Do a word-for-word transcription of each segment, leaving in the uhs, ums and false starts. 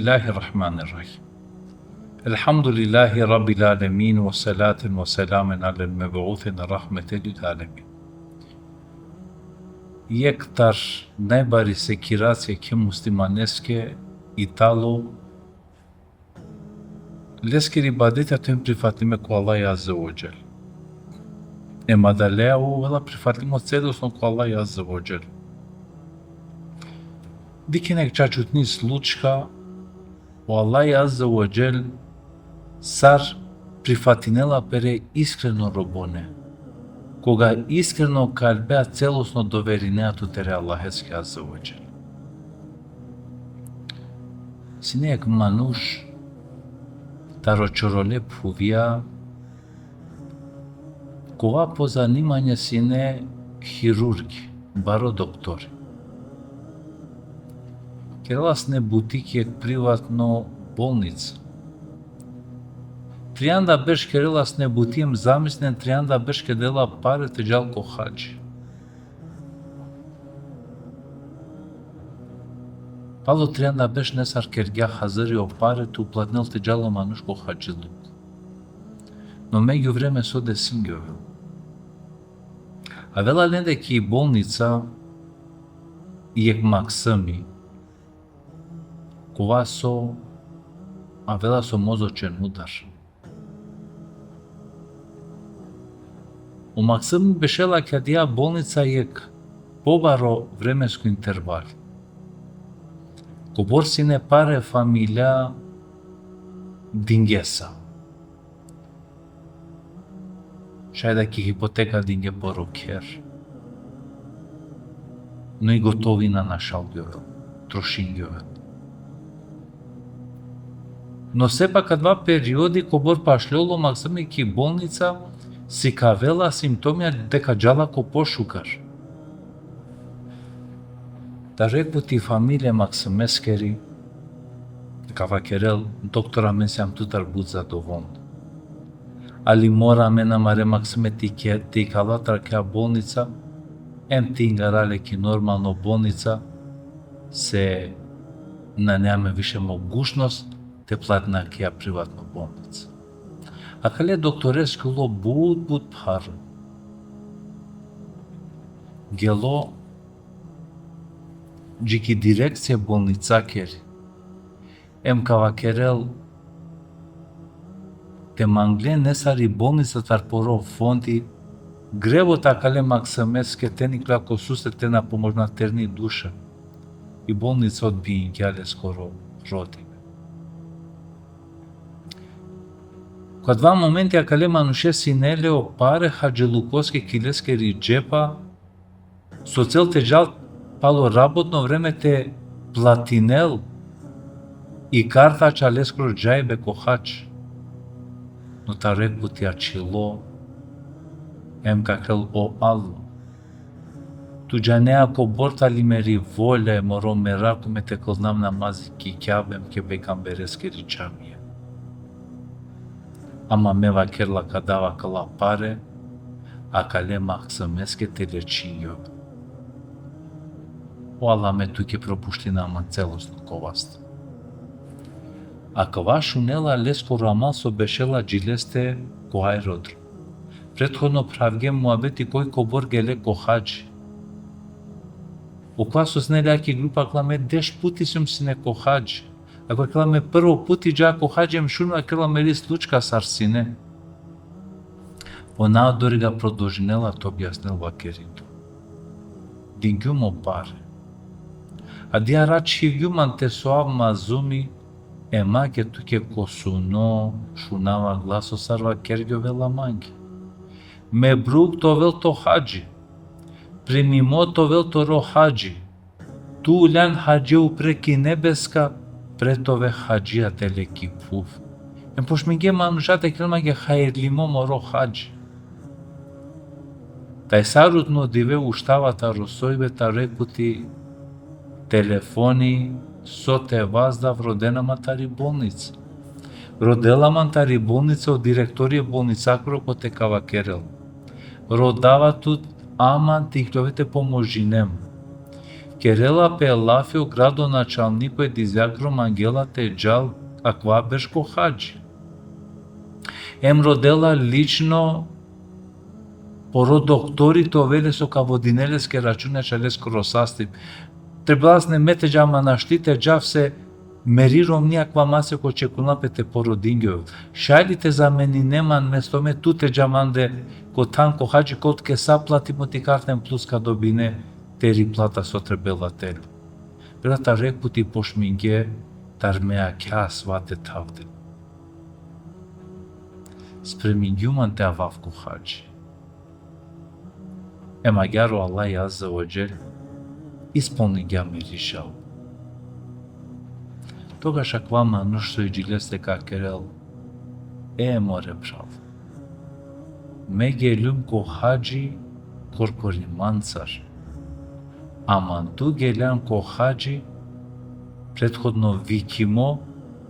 Bismillahirrahmanirrahim. Elhamdulillahi Rabbil alemin, ve salaten ve selamen alel meb'usin rahmeten lil alemin. Jekh tar najbari sekiracija jekhe muslimaneske i tano leskiri ibadetja te oven prifatime ko Allah azze ve dželle. Em adalea ovela prifatimo celosno ko Allah azze ve dželle. Dikhen jekh čačutni slučka, o Allah azze ve dželle sar prifatinela pere iskreno robone, koga iskreno kalbea celosno doverinea tut tere Allaheske azze ve dželle. Sine jekh manuš taro čorole phuvija, kova po zanimanje sine hirurgi, baro doktori. Kerela sine buti ki jekh privatno bolnica. Trianda berš kerela sine buti, em zamislinen, trianda berš kedela pare te džal ko hadži. Palo trianda berš nesar kergja haziri o pare te uplatinel te džal o manuš ko hadžiluk. No u međuvreme so desingjovela? Avela lende ki bolnica jekh maksumi, kova so avela so mozočen udar. O maksumi bešela ki adaja bolnica jekh pobaro vremensko interval. Kobor sine pare familija dingje sa. Šaj da ki hipoteka dingje poro kher. No i gotovina našalgjovel, trošingjovel. No sepak adava periodi kobor pašljol o maksumi ki bolnica, sikavela simptomija deka džala ko pošukar. Taro jekh puti familija e maksumeskeri ka vakerel: Doktor, amen sijam tutar but zadovoljno. Ali mora amen amare maksume te ike-, te ikala tari akaja bolnica, em te ingara le ki normalno bolnica, se nane amen više mogućnost te platina akaja privatno bolnica. Akale doktoreske ulo but, but pharo. Gelo dži ki direkcija e bolnicakeri. Em ka vakerel te mangle nesar i bolnica tar poro fondi, grebo te akale maksumeske te nikla ko susret, te na pomožna terni duša. I bolnica odbingja leskoro rodime. Ko adava momenti akale manuše sine le o pare hadžilukoske ki leskeri džepa, so cel te džal palo rabotno vreme te platinel i karta ačha leskoro džajbe ko hadž. No taro jekh puti ačhilo, em ka vakerel: O Allah, tu džanea kobor tani meri volja, moro merako me te klanjav namazi ki Kjabe, em ki pejgambereskeri džamija. Ama me vakerela ka dav akala pare akale maksumeske te lečingjol. O Allah, me tuke propuštinav man celosno ko vasta. Akava šunela leskoro amal so bešela dži leste ko aerodrom. Prethodno phravge muabeti koj kobor gele ko hadži. Okova so sine le jekh grupa, vakerela: Me deš puti sijum sine ko hadži. Ako, vakerela, me prvo puti dža ko hadži, em šun, vakerela, meri slučka sar sine. Po naodori ga prodolžinela te objasnel, vakeri tu: Dingjum o pare. Adi arat čhivgjum man te soav mazlumi, em ake tuke ko suno šunava glaso sar vakergjovela mange: Mebruk te ovel to hadži. Primimo te ovel toro hadži. Tu uljan hadže upre ki nebeska, pre te ove hadžija tele ki phuv. Em pošmingje manuša te kerel mange: Hajrlimo moro hadži. Taj sarutno dive uštava taro sojbe, taro jekh puti telefoni so te vazdav, rodena man tari bolnica. Rodela man tari bolnica, o direktori e bolnicakoro kote ka vakerel: Rodava tut, aman te ikljove te pomožine man. Kerela pe lafi o gradonačalniko e Dizjagro, mangela te džal akava berš ko hadži. Em rodela lično poro doktori te ovel le so ka vodinel leske računi ačhal leskoro sastipe. Trebela sine me te dža, ma našti te džav, se meri romni akava masek očekujnela pe te porodingjovel. Šaj li te zamenine man, mesto me tu te dža mande ko than ko hadži, kote ke sa platimo ti karten plus ka dobine teri plata so trebela te le. Brata, jekh puti pošminge taro me jakha asva te thavde. Spremingjum man te avav ko hadži. Em agjaar o Allah Azze ve Dželle ispolningja miri žal. Togaš akava manuš so i dži leste ka kerel: E more phral, me geljum ko hadži korkori mancar. Ama tu geljan ko hadži prethodno vikimo,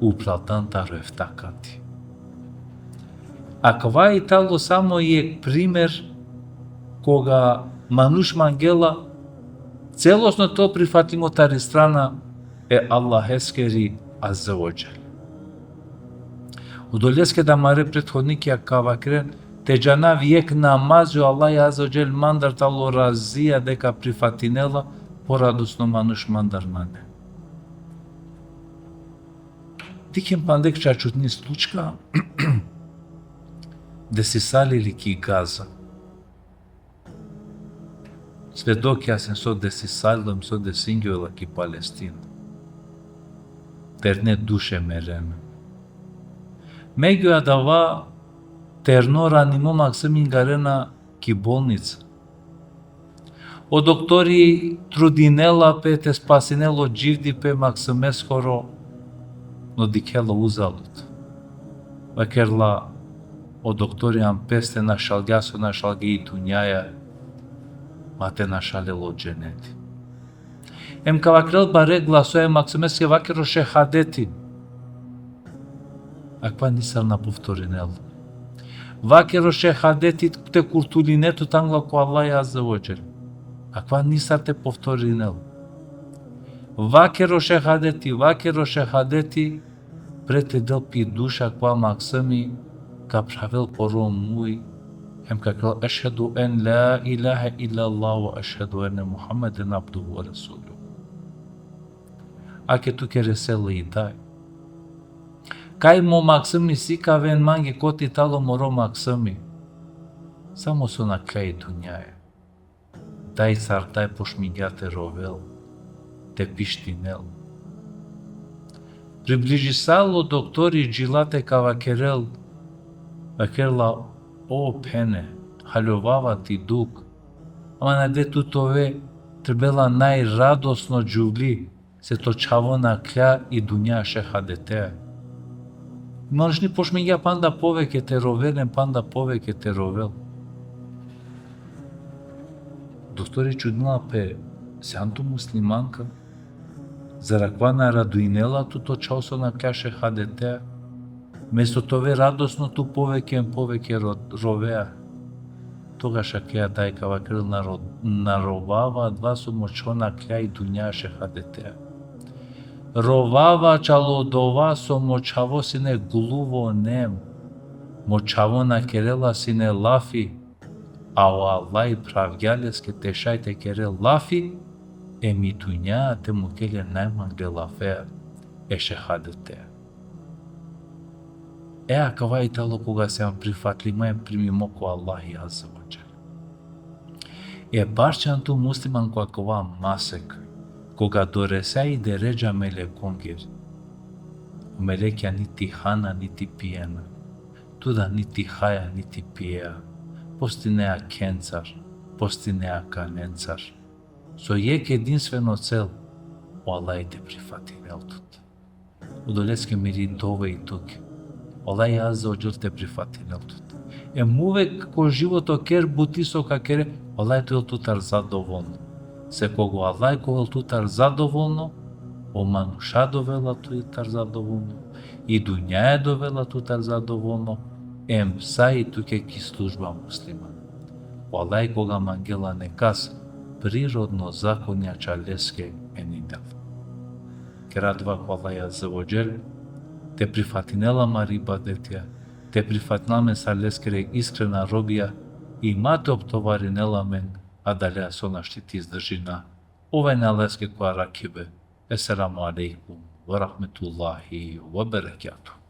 uplatdan taro efta kati. Akava i tano samo jekh primer koga manuš mangela celosno te ovel prifatlimo tari strana e Allaheskeri Azze ve Dželle. Odoleske da amare prethodnikija ka vakeren, te džanav jekh namazi o Allah Azze ve Dželle mandar tano razija deka prifatinela, poradosno manuš mandar nane. Dikhen panda jekh čačutni slučka, desisali li ki Gaza. Svedokija sien so desisalo em so desingjola ki Palestina. Terne duše merena. Megju adava terno ranimo maksumi ingarena ki bolnica. O doktori trudinela pe te spasinel o dživdipe maksumeskoro, no dikhela uzalud. Vakerela: O doktori, am peste našalgja so našalgja i dunjaja, ma te našalel o dženeti. Em ka vakerel bare glasoja, maksumeske vaker o šehadeti. Akava nisar na povtorinel. Vaker o šehadeti te kurtuline tut angla ko Allah Azze ve Dželle. Akava nisar te povtorinel. Vaker o šehadeti, vaker o šehadeti, pred te del pi duša akava maksumi, ka phravel poro muj, em ka kerel: Ešhedu en la ilahe illallah ve ešhedu enne Muhammeden abduhu ve resuluhu. Ake tu kere sela i daj. Kaj mo maksumi sikaven mange, kote tano moro maksumi. Samo so nakhlja i dunjaja. Daj sar daj pošmingja te rovel, te pištinel. Približisalo doktori dži late ka vakerel, vakerela: O phene, haljovava ti dukh, ama najde tu te ove, trebela najradosno džuvli, se to čhavo nakhlja i dunja šehadetea. Manušni pošmingja panda poveke te rovel, em panda poveke te rovel. Doktori čudinela pe: Sian tu muslimanka? Zar akava na raduinela tut to čhavo so nakhlja šehadetea? Mesto te ove radosno, tu poveke em poveke ro-, rovea. Togaš akaja daj ka vakerel: Na ro-, na rovava adava so mo čhavo nakhlja i dunja šehadetea. Rovava čalo dova so mo čhavo sine gluvo, nem. Mo čhavo na kerela sine lafi, a o Allah phravgja leske te šaj te kerel lafi, em i dunja te mukel le najmangre lafea e šehadetea. E akava i tano koga sian prifatlimo em primimo ko Allahi Azze ve Dželle. E parčan tu musliman ko akava masek, koga doresea i deredža melekongeri. O melekija niti hana, niti pijena. Tu da niti haja, niti pijea. Postinea khencar, postinea kanencar. So jekh edinstveno cel, o Allah te prifatinel tut. Odoleske miri dova i tuke. O Allah Azze ve Dželle te prifatinel tut. Em uvek ko životo ker buti so ka kere, o Allah te ovel tutar zadovolno. Se koga o Allah ka ovel tutar zadovolno, o manuša te ovela tutar zadovolno, i dunjaja te ovela tutar zadovolno, em sa i tuke ki služba musliman. O Allah koga mangela nekas prirodno zakonja ča leske menindel. Kera dova ko Allah azze ve dželle, te prifatinel amare ibadetja, te prifatinel amen sar leskere iskrena robija, i ma te optovarinel amen adalea so našti te izdržina. Oven Allaheskoro rakhibe. Esselamu alejkum ve rahmetullahi ve berekatuhu.